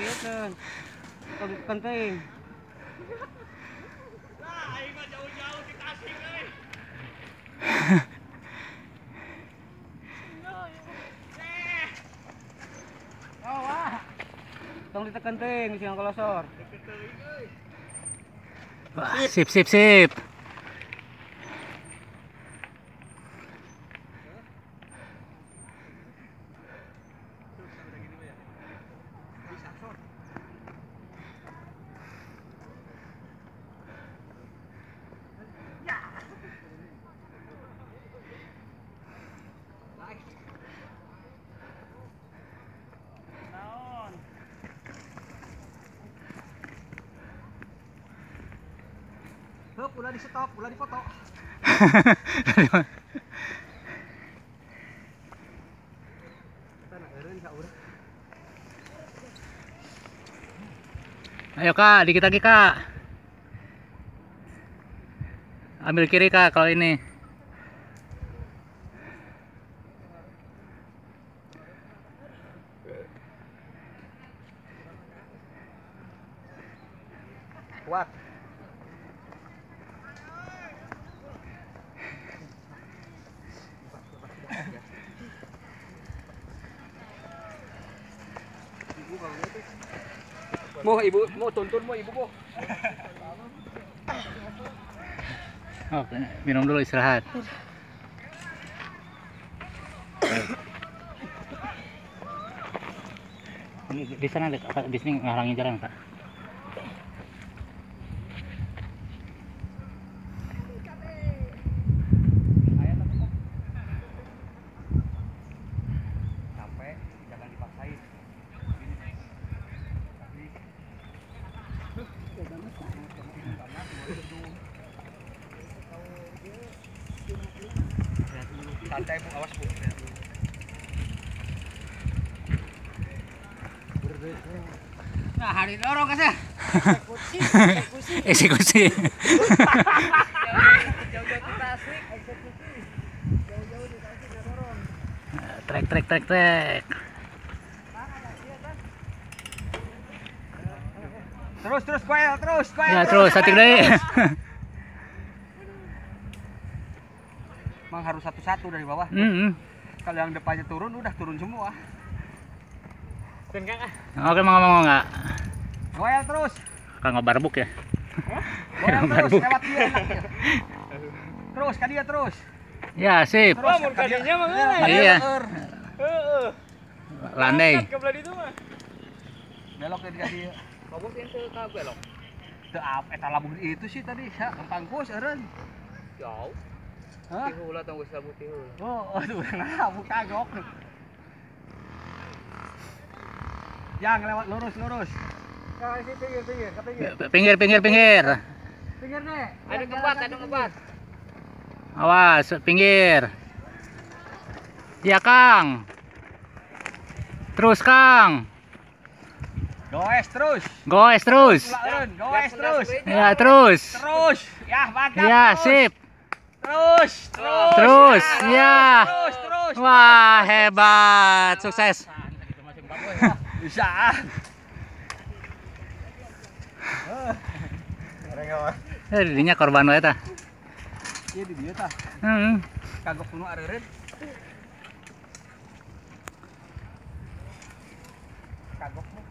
dieukeun. Penting. Lah aing mah jauh-jauh di Tasik euy. Oh, wah. Tong ditekan teuing sing kolosor. Wah, sip sip sip. Hup, ulah di stop, ulah di foto. Ayo Kak, dikit lagi Kak. Ambil kiri Kak kalau ini. Kuat. Mau ibu, mau tuntun mau ibu mau. Oke, minum dulu istirahat. Di sana di sini ngalangin jalan Pak. Capek, jangan dipaksain. Santai Bu, awas Bu. Nah, hari dorong kasih. Eksekusi. Eksekusi. Jauh-jauh di Tasik, eksekusi. Jauh-jauh di Tasik dorong. Trek trek trek trek. Terus terus koel, terus koel. Ya terus, satu deh. Emang harus satu-satu dari bawah. Kalau yang depannya turun, udah turun semua. Oke, mau ngomong nggak? Goel terus. Kang ngebarbuk ya? Goel terus, lewat dia enak ya. Terus, ka dia terus. Ya, sip. Terus, ka dia. Iya. Landai. Belok dari ka dia. Bagus ente ka belok. Teu eta labuh itu sih tadi, pangkus eureun. Jauh. Hah? Tiheula tong geus labuh tiheula. Oh, aduh, labuh kagok. Yang lewat lurus lurus. Pinggir pinggir, ke pinggir. Pinggir pinggir pinggir. Pinggir nih. Ada ngebat, ada ngebat. Awas, pinggir. Ya Kang. Terus Kang. Goes terus. Goes terus. Goes terus. Ya terus. Terus. Ya mantap. Ya sip. Terus, terus. Terus, ya. Terus, terus. Wah, hebat. Sukses. Bisa. Eh, dinya korban wae tah. Iya di dieu tah. Heeh. Kagok kuno areureun. Kagok mah.